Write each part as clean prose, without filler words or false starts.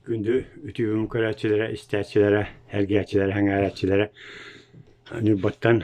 Күндү үтүөм көрөөччүлэрэ, истээччилэрэ, эргээччилэрэ, сэҥээрээччилэрэ Ньурбаттан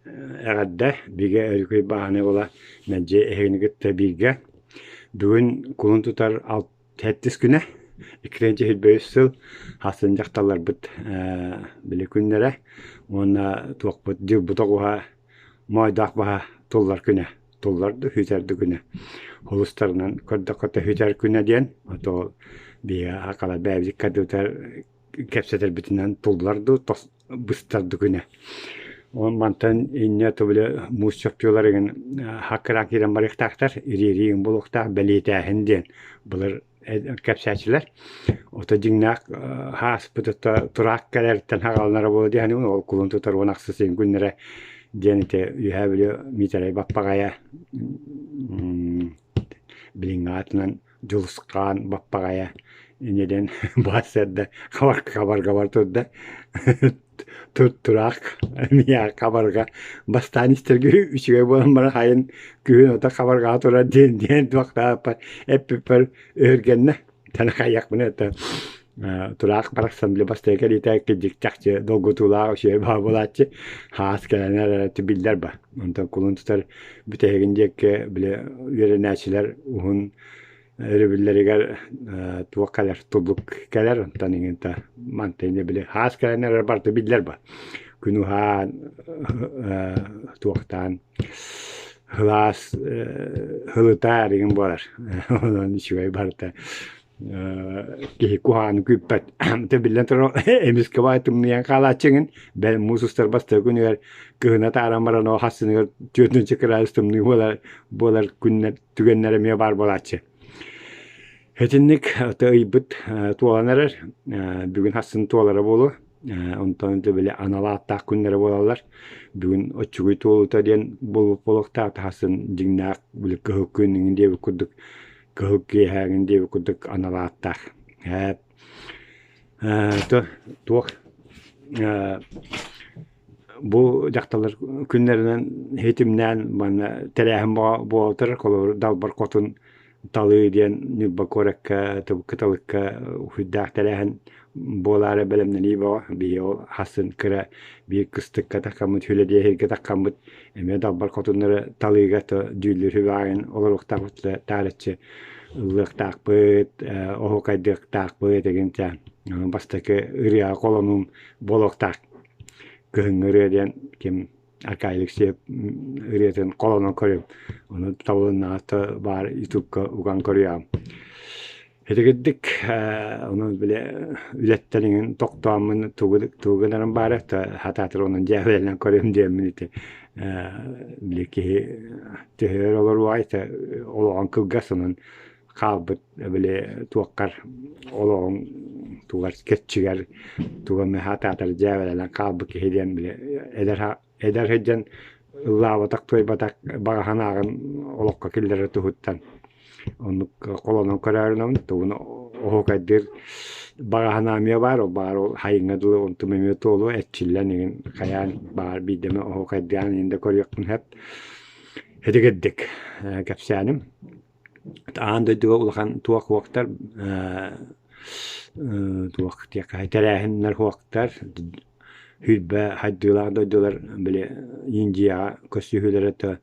эҕэрдэ! Бигэ Өрүкүй бааһынай уола мэлдьи эһигини кытта бииргэ. Бүгүн кулун тутар сэттис күнэ, иккитинчи сүүрбэ үс сыл хассын дьахталларбыт били күннэрэ уонна туохпут дьылбыт оҕуһа моойдоох баһа туллар күнэ, туллар да сүтэр да күнэ. Улуустарынан көрдөххө сүтэр күнэ диэн, ото биһиги сахалар бэйэбит иккардыбытыгар кэпсэтэрбитинэн туллар дуу, быстар да күнэ. Ол мантан инньэ били муус чопчулар игин хаккыраан киирэн барыахтаахтар, ириэрии буолуохтаах бэлиэтээһин диэн былыр кэпсээччилэр. Ото дьиҥнээх ааспыт ото тураах кэлэриттэн хаҕаланара буолуо дии саныыбын. Ол кулун тутар 10 ахсыс ыйын күннэрэ диэн ити Үөһээ Бүлүү Миитэрэй Баппаҕайа билиҥҥи аатынан Дьулусхаан Баппаҕайа инньэ диэн баас эрдэ хабаргабар турда. Тураах эмиэ хабарга бастаан истэргэ үчүгэй буолан баран хайын күһүн ото хабаргаҕа турар диэн диэн туохтааппар эппиппэр өһүргэннэ таны хайыахпына это тураах барахсан били бастакы кэлиитэ кирдьик чахчы долгутуулаах үчүгэй баа буолааччы хаас кэлэн эрэ биллэр ба онтон кулун тутар бүтэһигин диэки били үөрэнээччилэр уһун өрөбүллэригэр туох кэлэр, туллук кэлэр, онтон иҥинтэ мантан инньэ били хаас кэлэн эрэр барыта биллэр ба. Күн уһаан, туохтаан сылаас һылытаар игин буолар. Онон үчүгэй барыта киһи куһаҕаны күүппэт. Ити биллэн турар эмискэ баай тымныйан хаалааччыгын, бэл муус устар бастакы күнүгэр кыһына тааран баран ол хассыныгар 4 кыраадыс тымныы буолар буолар күннэр түгэннэр эмиэ баар буолааччы. Итинник ыйбыт туолан эрэр, бүгүн хассын туолара буолуо. Онтон били анал ааттаах күннэрэ буолаллар. Бүгүн оччугуй туолуута диэн буолбут буолуохтаах, хассын дьиҥнээх били кыһыл күн иҥин диэбит курдук, кыһыл киэһээҥин диэбит курдук анал ааттаах. Туох Бу дьахталлар күннэринэн ситимнээн манна тэрээһин буола турар. Холобур, Далбар Хотун талыы диэн Ньурба куоракка Кыталыкка сүрдээх тэрээһин буолаары бэлэмнэнии бөҕө. Биһиги ол хассын кыра биир кыстыкка таххаммыт, Хүлэдиэһиргэ таххаммыт эмиэ Далбар Хотуннары талыыга дьүүллүүр сүбэҕин олоруохтаахпыт таарыччы ыллыахтаахпыт, оһуокайдыахтаахпыт игин бастакы ырыаҕа холонуум буолуохтаах. Кыһыҥҥы ырыа диэн ким Аркадий Алексеев ырыатын холонон көрүм. Ону табылыннаҕа баар ютубка уган көрүөҕүм. Итигирдик онон били үлэттэн иҥин тохтооммун тугу тугу гынарым баара хатаатар онон дьээбэлэнэн көрүөм диэммин ити били киһи төһөр олоруоҕай олоҕун кылгас онон хаалбыт били туоххар олоҕуҥ тугар кэрчигэр туга эмэ саатаатар дьээбэлэнэн хаалбыт киһи диэн били эдэр эдэр сылдьан ыллаабатах туойбатах баҕа санааҕын олоххо киллэрэр туһуттан оннук холонон көрөөрүнэбин тугун оһуокайдыыр баҕа санаа эмиэ баар ол баҕар ол хайыҥҥа дылы онтум эмиэ туолуо эрчиллэн игин хайаан баҕар биирдэ эмэ оһуокайдаан иһин да көрүөхпүн сөп итигирдик кэпсээним Аан дойдуга улахан туох уоктар туох диэххэ тэрээһиннэр уоктар сүүрбэ хайдыылаах дойдулар били Индияҕа көрсүһүүлэрэ то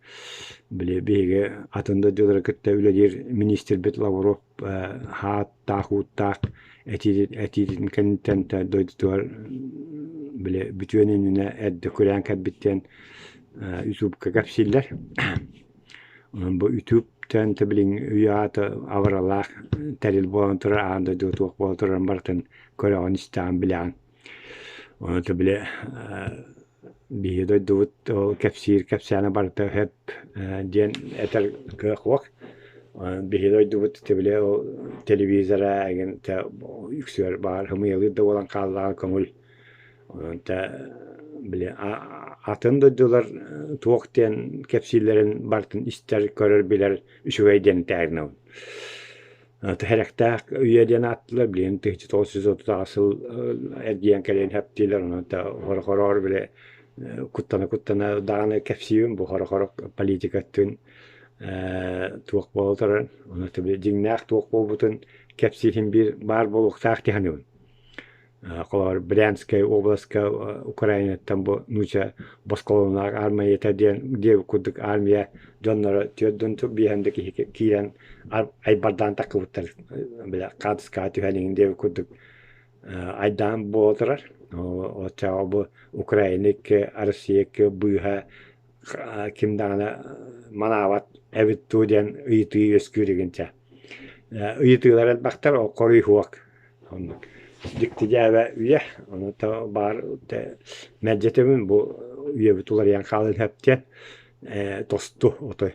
били биһиги атын дойдулары кытта үлэлиир министрбит Лавров хааттаах ууттаах этиитин кэнниттэн дойдутугар били бүтүөн иннинэ эрдэ күрээн кэлбит диэн ютубка кэпсииллэр. Онон бу үтүктэн билиҥ үйэ аата абыралаах тэрил буолан турар, аан дойдуга туох буола турарын барытын көрөҕүн, истэҕин, билэҕин. Ону били биһиги дойдубут ол кэпсиир кэпсээнэ барыта сөп диэн этэр кыах суох. Биһиги дойдубут били ол телевизора эҥин үксүгэр баҕар ымыйалыыр да буолан хааллаҕа көҥүл. Онон били атын дойдулар туох диэн кэпсииллэрин барытын истэр, көрөр, билэр үчүгэй диэн этээри Тэһэрэхтээх үйэ диэн ааттыылар билигин 1938 сыл эргийэн кэлэн хэптиилэр онон хорохороор били куттана-куттана даҕаны кэпсиибин бу хорохоро политика өттүн туох буола турарын онон били дьиҥнээх туох буолбутун кэпсиирин биир баар буолуохтаах дии саныыбын. Холобур, Брянскай областка Украинаттан бу нууча босхолонулаах аармыйата диэн диэбит курдук армия дьонноро түөрт биэһэн да киһи киирэн айбардаан таххыбыттар бile хаатыскаҕа түһэн иҥин диэбит курдук айдаан буола турар. Оччоҕо бу Украина икки, Россия икки быыһа ким даҕаны манаабат эбит дуу диэн ыйытыы үөскүүр игинчэ. Ыйытыылар элбэхтэр, ол хоруй суох. Оннук дьикти дьээбэ үйэ, ону баар мэлдьэтэбин бу үйэбит уларыйан хаалан сөп диэн тосту отой.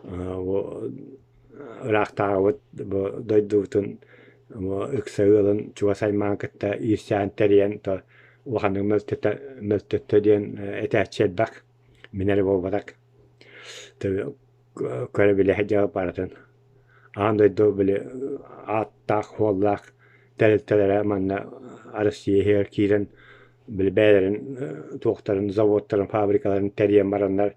Бу ыраахтааҕыбыт бу дойдубутун бу ыкса ыалын чугас аймаҕын кытта иирсээн тэрийэн то улаханнык мөлтөтө мөлтөттө диэн этээччи элбэх. Мин эрэ буолбатах. Көрө билэ сылдьабыт барытын. Аан дойду били ааттаах-суоллаах тэрилтэлэрэ манна Россия иһигэр киирэн били бэйэлэрин туохтарын заводтарын, фабрикаларын тэрийэн бараннар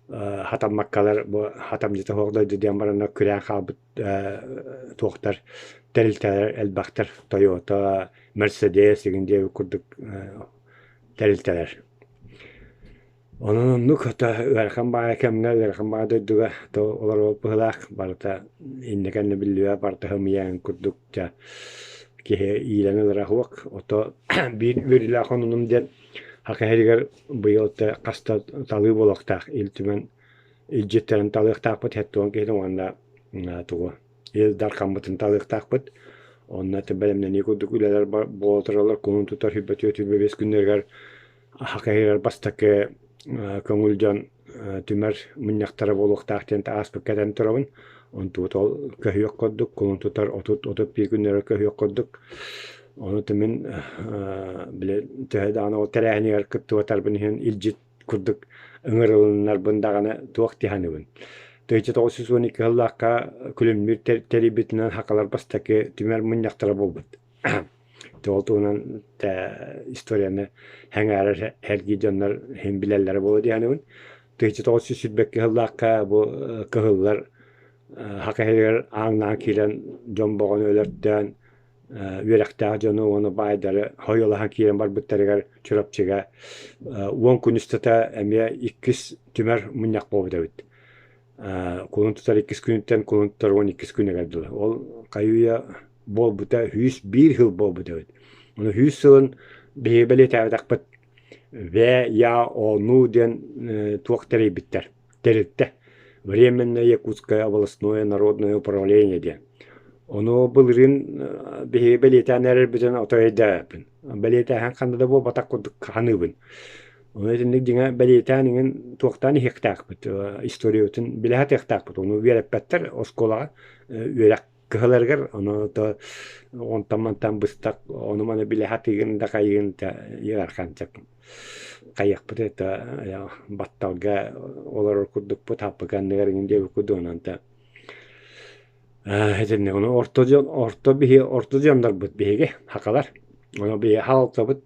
хатаммаккалар бу хатамдьыта суох дойду диэн бараннар күрээн хаалбыт туохтар тэрилтэлэр элбэхтэр Toyota, Mercedes игин диэбит курдук тэрилтэлэр. Онон оннук хата ыарахан баҕайы кэмҥэ, ыарахан баҕайы дойдуга то олорбут быһыылаах барыта иннэ-кэннэ биллибэт барыта ымыйаан курдук дьэ киһи иилэн ылара суох. Ото биир үөрүүлээх оннунум диэн Саха сиригэр быйыл хаста талыы буолуохтаах Ил Түмэн илдьиттэрин талыахтаахпыт 70 киһини уонна тугу Ил Дархаммытын талыахтаахпыт. Онно бэлэмнэнии курдук үлэлэр буола тураллар. Кулун тутар 24-25 күннэригэр Саха сиригэр бастакы көҥүл дьон түмэр мунньахтара буолуохтаах диэн ааспыкка этэн турабын. Онтубут ол көһүөх курдук, кулун тутар 30-31 күннэрэ көһүөх курдук. Ону мин били төһө даҕаны ол тэрээһинигэр кыттыбатарбын иһин илдьит курдук ыҥырылыннарбын даҕаны туох дии саныыбын. 1912 сыллаахха Күлүмнүүр тэрийбитинэн сахалар бастакы түмэр мунньахтара буолбут. Ол туһунан историяны сэҥээрэр сэргии дьоннор иһин билэллэрэ буолуо дии саныыбын. 1922 сыллаахха бу кыһыллар Саха сиригэр ааҥнаан киирэн дьон боҕону өлөртөөн үөрэхтээх дьону уонна баайдары хойуолаһан киирэн барбыттарыгар Чурапчыга 10 күн устата эмиэ иккис түмэр мунньах буолбут эбит. Кулун тутар иккис күнүттэн кулун тутар 12 күнүгэр дылы. Ол хайыы-үйэ буолбута 101 сыл буолбут эбит. Ону 100 сылын биһиги бэлиэтээбэтэхпит ВЯОНУ диэн туох тэрийбиттэр тэрилтэ Временное Якутское областное народное управление диэн. Ону былырыын биһиги бэлиэтээн эрэрбитин отой өйдөөбөппүн. Бэлиэтээһин ханна да буолбатах курдук саныыбын. Ону итинник дьиҥэ бэлиэтээн иҥин туохтаан иһиэхтээхпит, историябытын билэ сатыахтаахпыт. Ону үөрэппэттэр оскуолаҕа үөрэх кыһаларыгар ону то онтон-мантан быстах ону-маны билэ сатыыгын да хайыгын да ыарахан хайыахпыт это батталга олорор курдукпут хаппыка анныгар иҥин диэбит курдук онон та итинник ону орто дьон орто биһи орто дьоннорбут биһиги хакалар ону биһи халалтабыт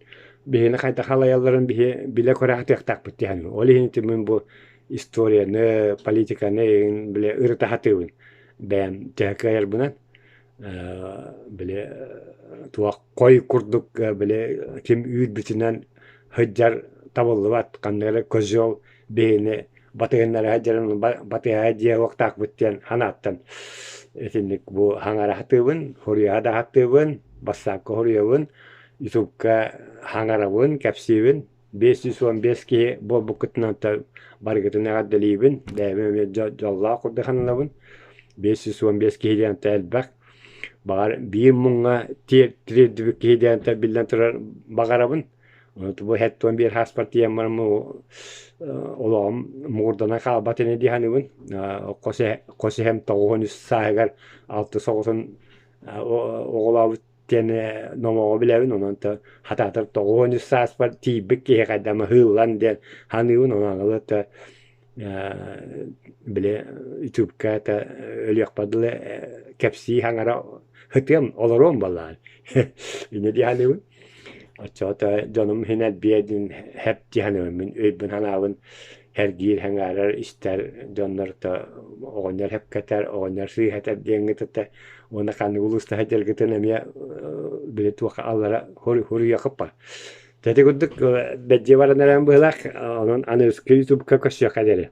биһини хайдах халайалларын биһи билэ көрө сатыахтаахпыт диэн ол иһин ити мин бу историяны политиканы билэ ырыта сатыыбын бэйэм төһө кыайарбынан били туох хой курдук били ким үүрбүтүнэн сылдьар табыллыбат ханна эрэ козел биһини батыһыннара сылдьарын батыһа дьиэ уохтаахпыт диэн санааттан итинник бу хаҥара сатыыбын суруйа да сатыыбын бассаапка суруйабын ютубка хаҥарабын кэпсиибин 515 киһи буолбуккутунан барыгытын эҕэрдэлиибин. Бэйэм эмиэ дьоллоох курдук сананабын. 515 киһи диэн элбэх. Баҕар биир муҥҥа тириэрдибит киһи диэн биллэн турар баҕарабын. Бу 71 сааспар тиийэн баран олоҕум муҥурданан хаалбат ини дии саныыбын. Хос эһэм 93 сааһыгар алтыс оҕотун оҕолообут диэн номоҕу билэбин, онон то хатаатар 93 сааспар тиийбит киһи хайдам ыһыыллан диэн саныыбын, онон ылы то били ютубка это өлүөхпэр дылы кэпсии хаҥара ытыам олоруом буоллаҕа инньэ дии саныыбын. Оччоҕо дьонум иһин элбиэ диэн хэп дии саныыбын мин өйбүн санаабын сэргиир, сэҥээрэр, истэр дьоннор то оҕонньор хэпкэтэр, оҕонньор сыыһа этэр диэҥҥэ тыта. Уонна ханнык улуустаһа дьаргытын эмиэ били туохха аллара хоруйуохха. Тэти курдук бэдьиэ баран эрэн быһылаах, онон аныгыскы ютубка көрсүөххэ диэри.